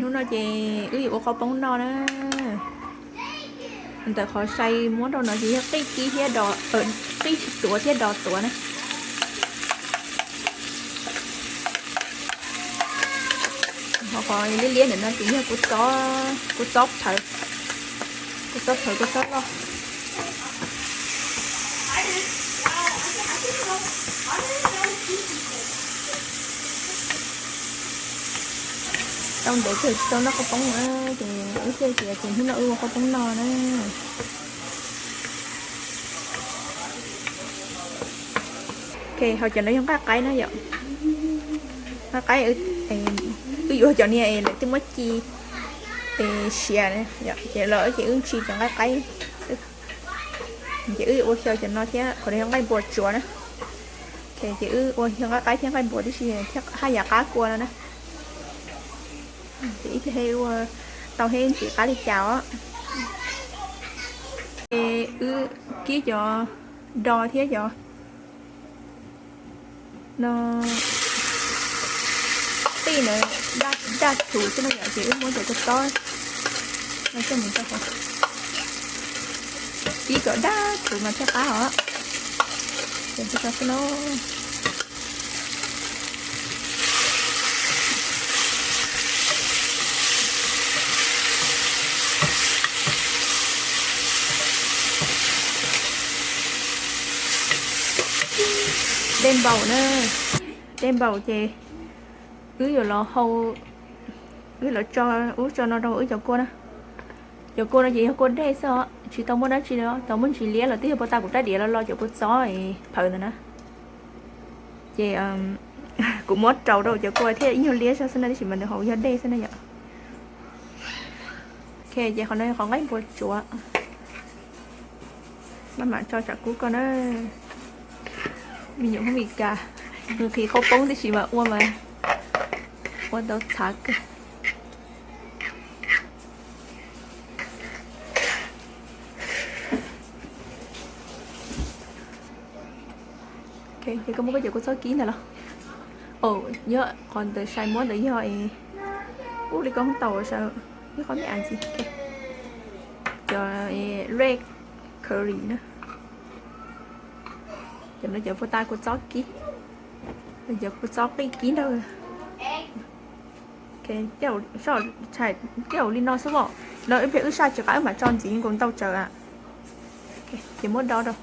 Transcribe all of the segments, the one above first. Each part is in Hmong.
Hnub no ces wb yuav ua qhov poob no na. Ntawm qhov sai muab rau no ces yog qij kib thiab do, qij tuav thiab do tuav na. Ho qhov liab liab ntawm no ces yog kuv txob, kuv txob phawv, kuv txob phawv, kuv txob loj. Tau ntev kawg tsis tau noj qhov poob na, ces wb thiaj tias ces hnub no wb ua qhov poob no na. Ok, hos cov no yog nqaij qaib na yom. Nqaij qaib, wb yuav cov niag lawv twb muab ci siav na yom, ces los ces wb ntsis cov nqaij qaib xwb. Ces wb ua xyaw cov no thiab, qhov no yog nqaij npua tsuav na. Ok, ces wb ua xyaw nqaij qaib thiab nqaij npua tib si thiab haj yam qab kua no na. Ces ib pliag wb ua tau thiab ntxiv qab li cas os. Ces wb kib cov do thiab cov no qij na, daj thuv xwb no yom, ces wb muab cov kua txob no coj mus rau hauv, kib kom daj thuv mas thiaj qab os. Ces tso xwb na. Dej npaum na, dej npaum ces wb yuav los hau, wb los tso, wb tso no rau wb cov kua na. Cov kua no ces yog kua dej xwb os, tsis tau muaj dab tsi li, tau muaj ntsis liab los twb yog puag ta kuv rab diav los lo cov kua txob phawv ntawd na. Ces kuv muab rau rau cov kua thiaj ib nyuag liab zog xwb na, tab sis mas nws hauv yog dej xwb na yom. Ok, ces qhov no yog qhov nqaij npua tsuav. Maj mam tso tsam kub koj na. Me nyuam Hmoob Mes Kas, nws nqhis qhov poob tib si mas ua mas ua tau txhav kawg. Ok, ces koj muab koj cov kua txob kib ntawd los. Yog qhov ntawd sai muab ntawd yog es, ub li koj tau saw ib qhov me ntsis. Cov red curry na. Cov no cov puag ta kua txob kib, cov kua txob qij kib nrog. Tej zaum li no xwb os, no ib pliag wb saj tsis qab wb mam tso ntxiv nkaus ntau tsawv a. Ces muab do rau.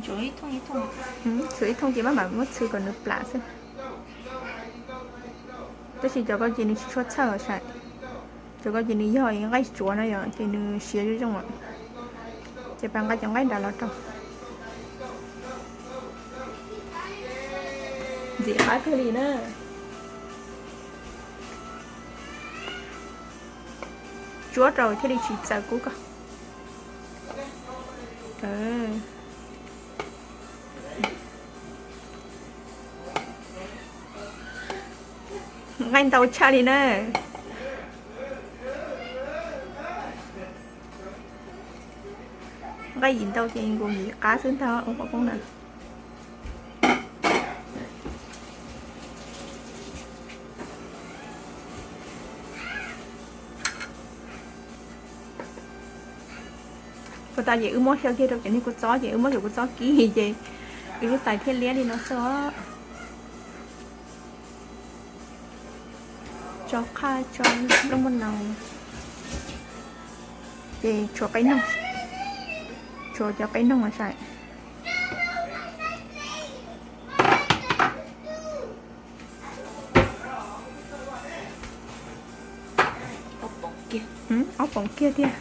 Txhwm ib thooj ces maj mam muab txhwm kom nws plam xwb. Tab sis cov ko ces nws tsis tshua txhawj sai. Cov ko ces nws yog nqaij tsuav no yom, ces nws siav zoo zoo. Ces pab nqa cov nqaij nrad los rau. Ntxim qab kawg li na. Tsuab rau thiaj li tsis txaws kub koj. Nqaij ntau tshaj li na. Nqaij yim ntau ces nkaus yim qab xwb ntag ua qhov poob na. Puag ta ces wb muab xyaw kiag rau cov niag kua txob ces wb muab cov kua txob kib ces wb lub tais thiaj liab li no xwb os. Tso qhaj tso nplooj maj nau, ces tshuav qe noog, tshuav cov qe noog mas sai. Ob poom kiag tiag.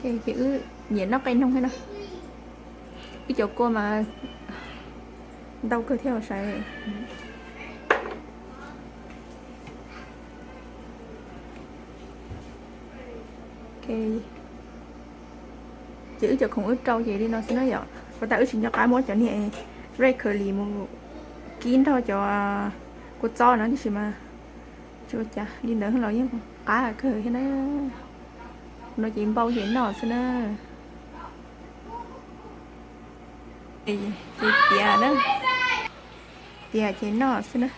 Ces wb nyiam noj qe noog thiab na. Wb cov kua mas ntau kawg thiab sas. Ok. Ces wb cov khoom wb rau ces li no xwb na yom. Ua tas wb tsis nco qab muab cov niag red curry mus kib nrog cov kua txob no tiam sis mas tsis ua cas, li ntawd los yeej qab kawg thiab na. No ces npau ces noj xwb na. Ces tiav na, tiav ces noj xwb na.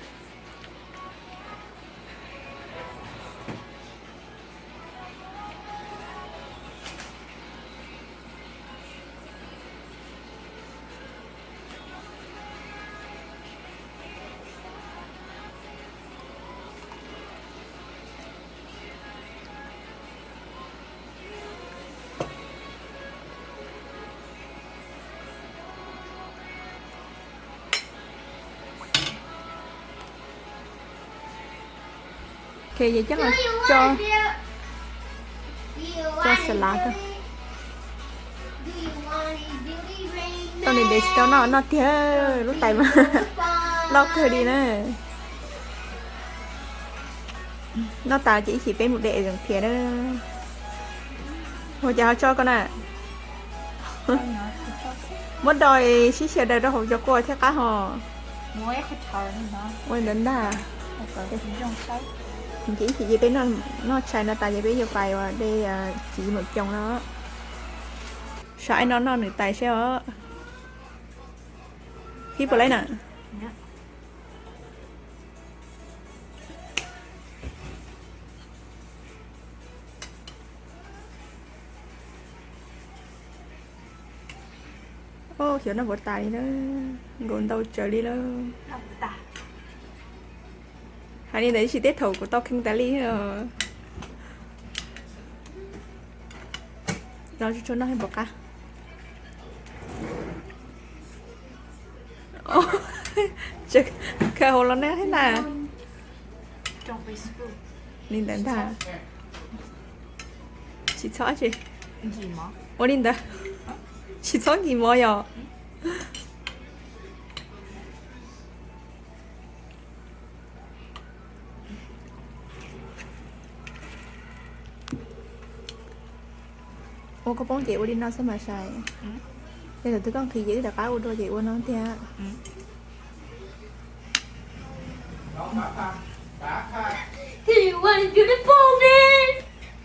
Ok, ces coj los tso, tso salad tag. Tau ntev ntev tsis tau noj, noj tiag, lub tais mas loj kawg li na. Noj tas ces ib chim peb mus de Asian thiab na. Ua cas ho tso ko na? Muab do sib xyaw daws rau hauv cov kua thiab qab ho. Ua ntawd ntag. Ces ib chim ces peb noj tshais no tas ces peb yuav pais ua de txiv maum coos no. Saib no noj nws tais seb os. Hib puas laib na? Xyov noj puas tas li na, nkaus ntau tsawv li lawm. Hais li ntawd tsis teb thaum kuv tau kheej tas li. Los tsuag tsuag noj hais npaum qab. Khaws hauv los noj thiab ntag. Li ntawd ntag. Tsis txhob tsis. Ua li ntawd. Tsis txhob nkis mov yom. Ua koj poob ces ua li no xwb mas sai. Yog thaum twg koj nqhis ces wb rov qab ua dua ces ua no tiag.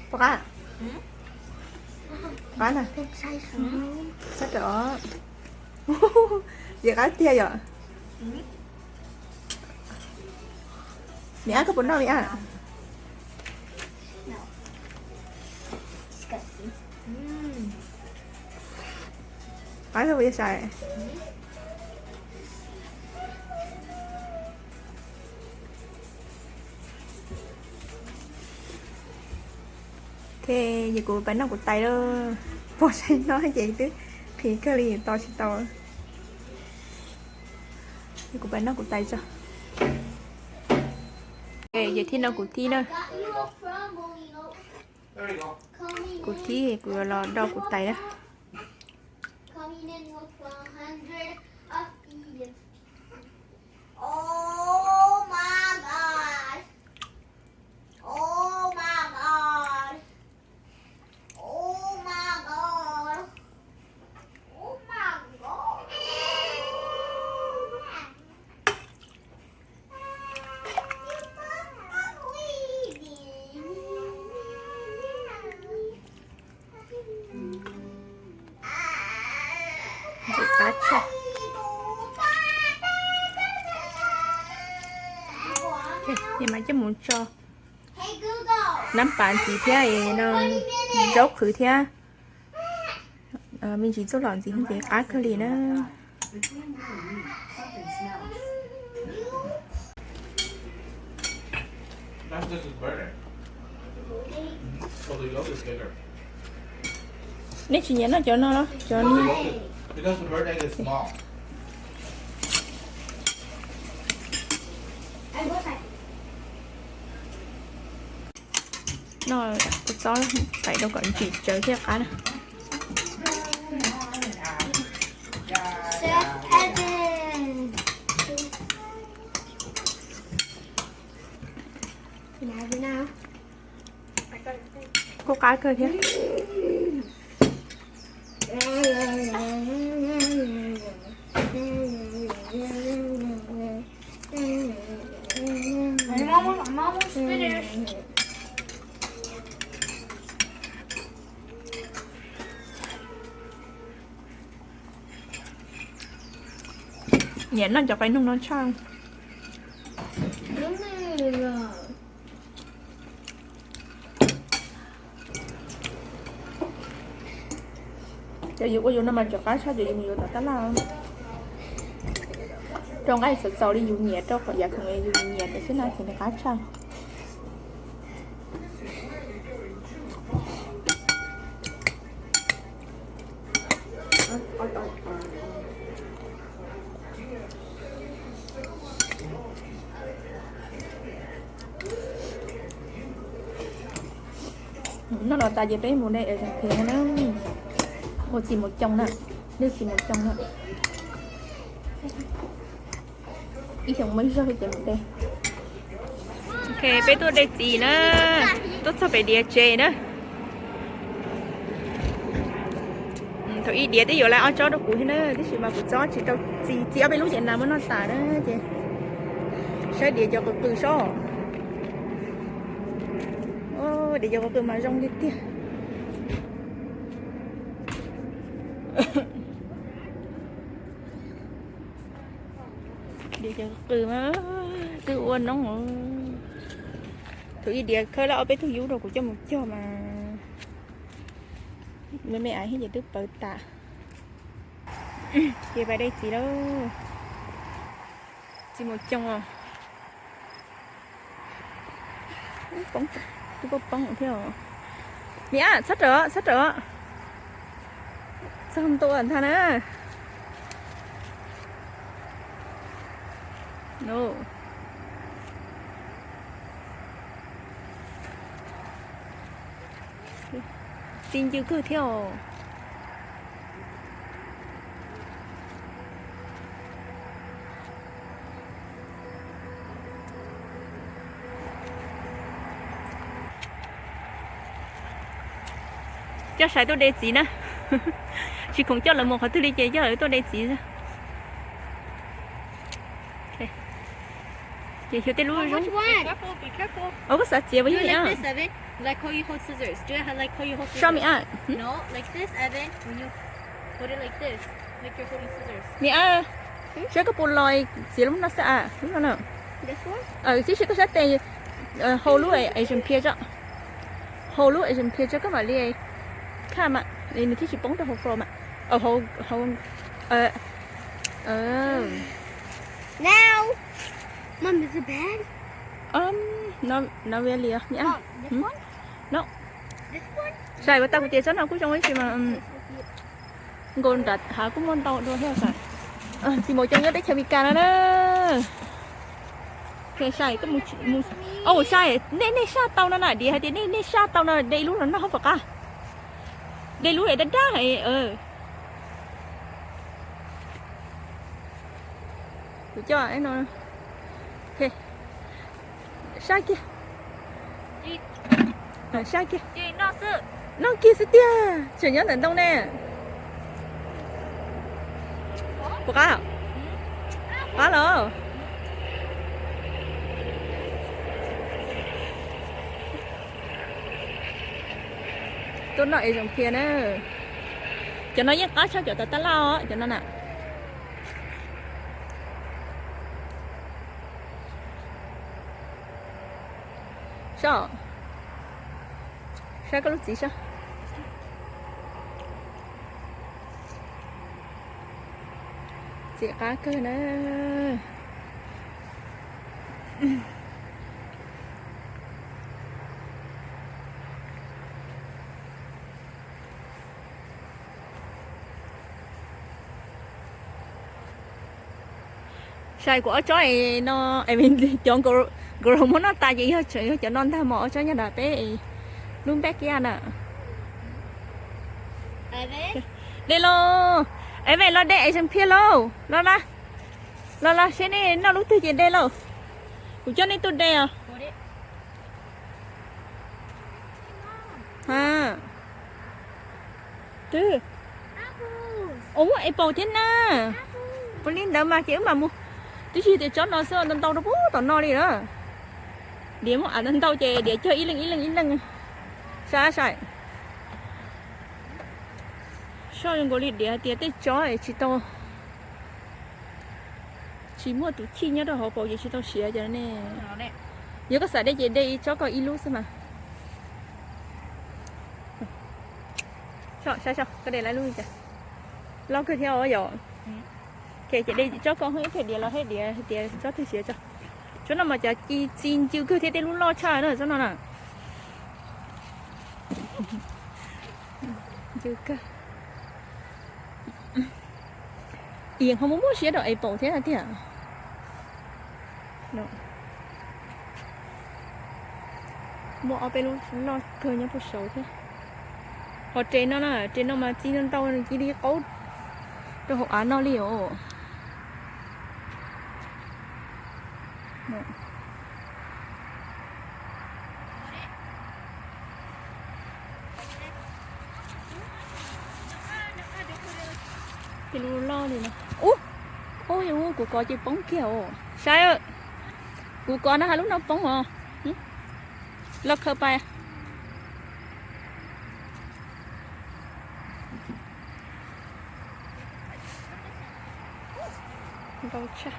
Pom qab. Qab na. Sab rov. Ces qab tiag yom. Niam ab, koj puas noj niam ab? Qab kawg puas yog sai? Ok, ces kuv pais noj kuv tais lawm. Pom saib no ces twb qhis kawg li, tos tsis tau. Ces kuv pais noj kuv tais tso. Ces thiaj no kuv thib na. Kuv thib kuv yuav los do kuv tais na. Ntxim qab tshaj. Ces mas coj mus tso nab pas ntxiv thiab no, zaub qhwv thiab me ntsis txuj lom ntxiv ces qab kawg li na. Nej tsis nyiam noj cov no los cov no? Noj kua txob pais rau kom ntsim tsawv thiaj qab na. Kuj qab kawg thiab. Nyiam noj cov qaib noog no tshaj. Cov yus ua yus no mas cov qab tshaj cov yus mus yuav tom tab laj. Rau nqaij txaus txaus li yus nyiam, rau qhov yav khoom yus nyiam tam xwb na ces nws qab tshaj. Noj no tas ces peb mus de Asian Pia na, ua txiv mus coo na, de txiv mus coo na. Ib xyoos muaj ib zaug ces mus de. Ok, peb tuaj de txiv na, tuaj txog pem diav tsev na. Thaum ub diav twb yuav lawm ob tsob rau kuv thiab na, tab sis mas kuv txob tsis tau txiv, txiv ob peb lub ces nas muab noj tas na ces saib diav cov qws qws sob. Diav cov qws qws mas zoo li tiag. Diav cov qws mas twb ua noob. Thaum ub diav khawb lawm ob peb tug yub rau kuv coj mus cog mas me me aiv thiab ces twb pawv tas. Ces pais de txiv lauj. Txiv mus coo os. Poob, twb poob poob thiab os. Niam, txhob rawm, txhob rawm. Txog ntua ntag na. Ti ncw kawg thiab os. Coj Sai tuaj de txiv na. Tsis khoom coj lawv mus qhov twg li ces coj lawv tuaj de txiv. Ces xyuas tej lub zoo. Koj xav txiav puas yog? Show me. Niam, saib koj puas los txiav lub no xwb a, lub no na. Tib si koj saib tes, hau lub Asian Pia tso. Hau lub Asian Pia tso koj mam li khaj mas, nws thiaj tsis poob rau hauv floor mas. Hau, hau. Now, Mom, is it bad? Um, no, not really. No. Sai, ua tau kuv tias tsob no kuj zoo ib si mas. Nkaus nram hav kuj muaj ntau dua thiab Sai. Txiv maum coo nyob teb chaws Amelikas no na. Sai, nej, nej saj tau no na, diav hais tias nej, nej saj tau no de ib lub los noj hauv pom qab. De lub dab dab. Kuv coj no. Saj kiag. Saj kiag. Noj kiag xwb tiag, tseem nyob ntawm ntoo ne. Puas qab? Qab los. Tuaj noj Asian Pia na. Cov no yeej qab tshaj cov tom tab laj os, cov no na. Saib, saib koj lub txiv saib. Txiv qab kawg na. Sai, kuv ob tsob no, cov nkaus muab noj tas ces yog, yog cov no ntag mog, ob tsob nyob nram peb lub npab kiab na. De lauj, es ves los de Asian Pia lauj, los, los, los seb nej noj lub twg ces de lauj. Kuv coj nej tuaj de os. Twb, ua muaj apple thiab na. Ua li ntawd mas ces wb mam mus. Twb tsis tias tsob no xwb, ntau ntau rau pem tom no li na. Diav muaj av ntau ntau ces diav cog ib leeg ib leeg ib leeg. Saib, saib. Soj zoo nkaus li diav hais tias tej tsob es tsis tau. Tsis muaj tus chij nyob rau hauv paus ces tsis tau siav cov ne. Yog koj xav de ces de tsob ko ib lub xwb mas. Saib, koj de lub li cas? Loj kawg thiab os yom. Ces de tsob ko ib thaum diav los hais tias tsob twg siav tso. Tsob no mas cov ci txi ncw kawg thiab tej lub loj tshaj na tsob no na. Ncw kawg. Ib ho muaj muaj siab rau apple thiab tiag. Muaj ob peb lub loj kawg nyob puag saud thiab. Ho res no na, res no mas txi ntau ntau nws cia li qaub rau hauv av no li os. Tej lub loj li no. Ub, ub, kuv kov ces poob kiag os. Saib, kuv kov no hais lub no poob os. Los khaws pais. Ntau tshaj.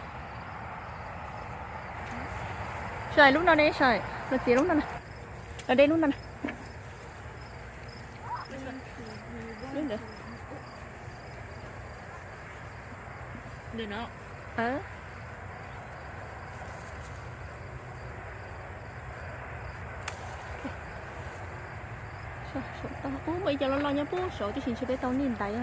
Sai lub no ne, sai, los txiav lub no na. Los de lub no na. Lub ntawd. Ub, muaj ib co loj loj nyob puag saud tib si ntshe peb tau niaj ntaiv.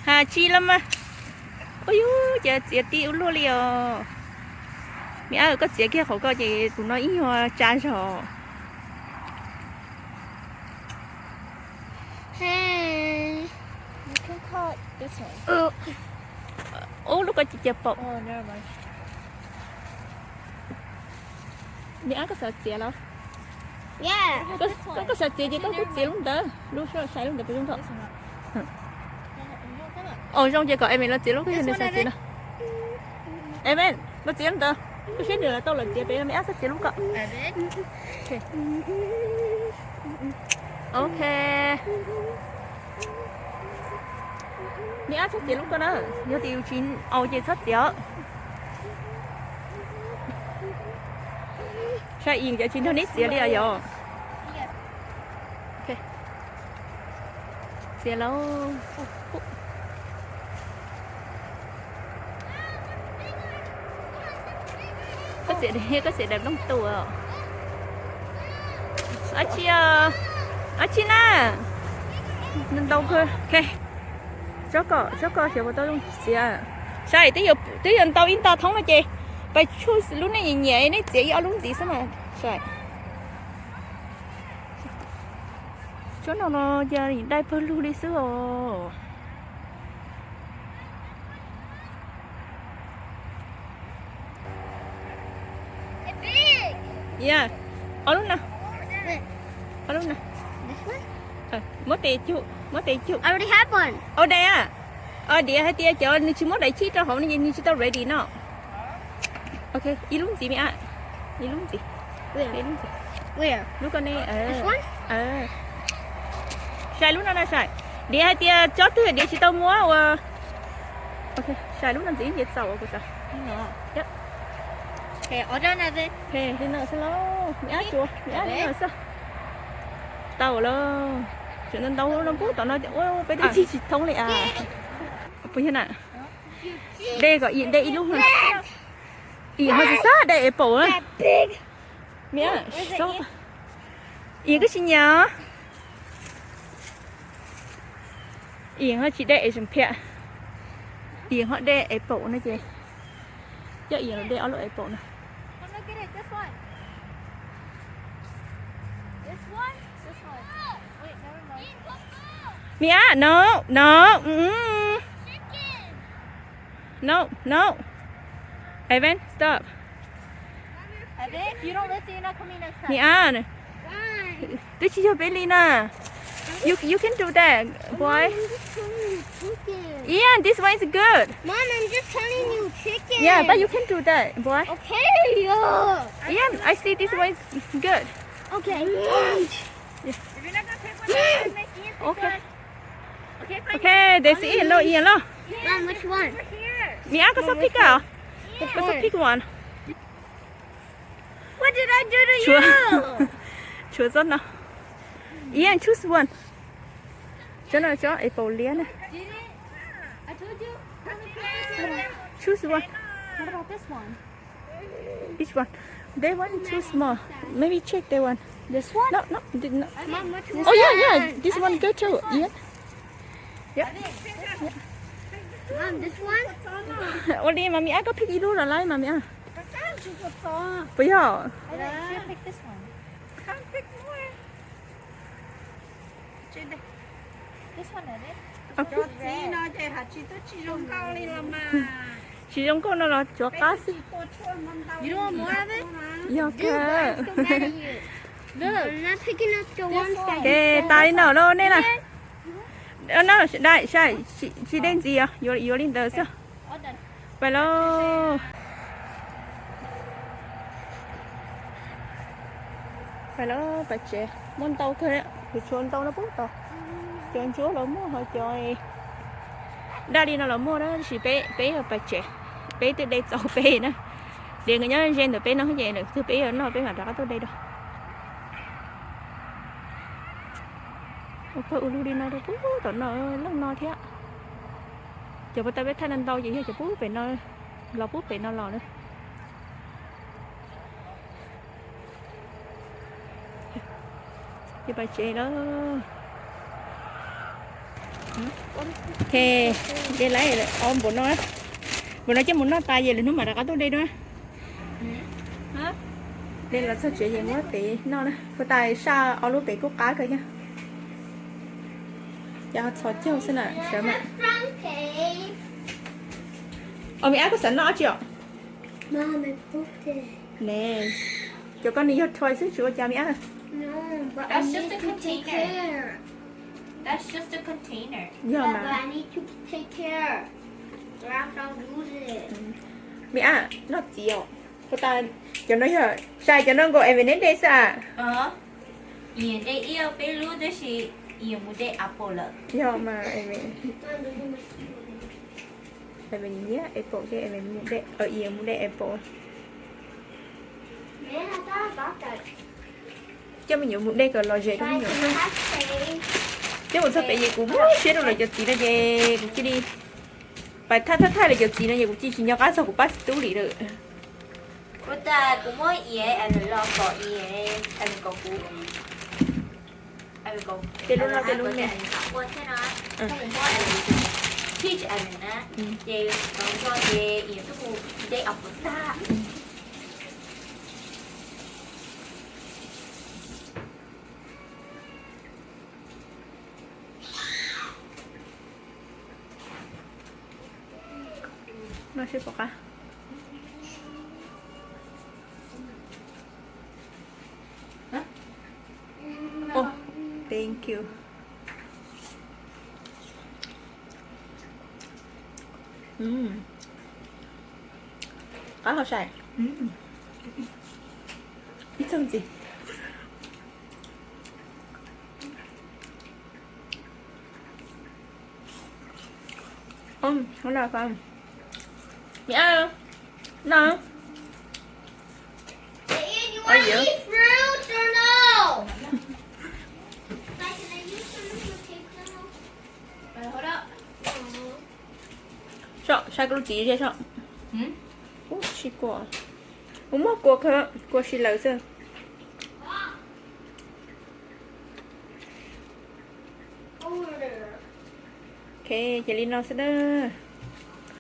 Has tsis los mas. Ub yus, ces txiav tib ub luaj li os. Me ab, koj txiav kiag qhov ko ces tus no ib nyuag tsa zog. Ub, lub ko cia paum. Me ab, koj xav txiav los? Koj xav txiav ces koj kuj txiav lub ntawd, lub sai lub ntawd puas zoo koj? Ua zoo ces kom Evan los txiav lub koj yog nws xav txiav no. Evan, los txiav lub ntawd, koj saib nws tau los txiav pem no, me ab txhob txiav lub ko. Ok. Me ab txhob txiav lub ko na, yog tias yus tsis aus ces txhob txiav. Sai ib cov tsis nrog neb txiav li os yom. Txiav lauj. Koj txiav, koj txiav daim nplooj tus. Ab tsi, ab tsi na. Ntau kawg. Tsob ko, tsob ko xyov puas tau zoo txiav. Sai, twb yuav ntau ib nta thoob no ces pais tshuaj lub nej nyiam nyiam nej txiav ib ob lub ntxiv xwb mas sai. Tsob no no cas dai pawg lug li xwb os. Yeah, ob lub no. Ob lub no. Muab tes cug, muab tes cug. Au de a. Diav hais tias cov nws tsis muab daim chij rau hauv no ces nws tsis tau ready no. Ok, ib lub ntxiv me ab. Ib lub ntxiv. Ib lub ntxiv. Lub ko ne. Sai lub no na sai. Diav hais tias tsob twg Diav tsis tau muab ua. Ok, sai lub no ntxiv ces txaus ua kuv xav. Li no xwb lauj, me ab tsuav, me ab li no xwb. Tau lawm. Tseem ntau ntau no pub tom no ua peb twb tsis tsis thoob li a. Puas yog na? De kom Ian de ib lub. Ian ho tsis xav de apple na. Me ab, Ian koj tsis nyiam os. Ian ho tsis de Asian phiaj. Ian ho de apple no ces coj Ian los de ob lub apple no. Me ab, no, no. No, no. Evan, stop. Me ab, twb tsis yog peb li na. You, you can do that, boy. Yeah, this one is good. Mom, I'm just telling you, chicken. Yeah, but you can do that, boy. Okay. Yeah, I see this one is good. Okay. If you're not gonna pick one, I'm making you pick one. Okay. Okay, they say no, Ian, no. Mom, which one? Mia, koj xub pick a? Koj xub pick one. What did I do to you? Tshuav tsob no. Ian, choose one. Tsob no tsob apple liab na. Choose one. What about this one? Which one? That one too small. Maybe check that one. This one? No, no, th- no. Mom, which one? Oh yeah, yeah. This one good too. Yeah. Yeah. Mom, this one? Ua li mas Mia, koj pick ib lub los lawm mas Mia. Puas yog? I think I should pick this one. This one, is it? Cov txiv no ces haj tsis twb tsis zoo nkauj li los mas. Tsis zoo nkauj no los cov qab xwb. You don't want it? Yog kawg. Look, I'm not picking up the ones that you said. Ces tas li no lauj nej na. No, dai, sai, tsis dej ntxiv os, yuav li ntawd xwb. Pais lauj. Pais lauj, pais tsev. Muaj ntau kawg, kuv tshuav ntau no puag tod. Cov ntsuab los muaj, ho cov daj li no los muaj na, tab sis peb, peb yuav pais tsev. Peb twb de txaus peb na. Dias nkawd nyob ze ntawm peb no ces lwm tus peb yuav noj peb mam rov qab tuaj de dua. Ua kawg ua lug li no rau puag tom no, leej no thiab. Cov puag ta peb thaij no ntau ces yog cov puag pem no, los puag pem no los na. Ces pais tsev lawm. Ok, de lawm ob npaum no. Npaum no coj mus noj tas ces lwm hnub mam rov qab tuaj de dua. De los txog tsev ces muab pem noj na. Puag ta saj ob lub pem kuj qab kawg thiab. Ces ho txhos caug xwb na, sawv mas. Os, me ab, koj xav noj dab tsi os? Ne, cov ko nws yog toy xwb tsis ua cas me ab. That's just a container. That's just a container. Yog mas. Me ab, noj txiv os. Puag ta cov no yog, sai cov no nkaus es me neb de xwb a. Ias de ib peb lub tab sis Ias mus de apple lawm. Yog mas, es me nyiam apple thiab, es me mus de, Ias mus de apple. Coj me nyuam mus de kom lom zem rau me nyuam. Coj mus txog pem ces kuv muab siab rau lawv cov txiv no ces kuv cia li pais thaij thaij thaij lawv cov txiv no ces kuv cia li tsis nco qab txog kuv pab txiv tub li lawm. Ua cas kuv muab Ias los kom Ias kom kuv. Tes lub no, tes lub me. Ces no ces Ias twb mus de apple tag. No seb puas qab. Oh, thank you. Qab hauv sai. Ib txheej ntxiv. Ov, hnub no, mi ab, no. Saib kuv lub txiv ze saib. Ub, tsis kua. Kuv muab kua, kua si lawm xwb. Ok, ces li no xwb na.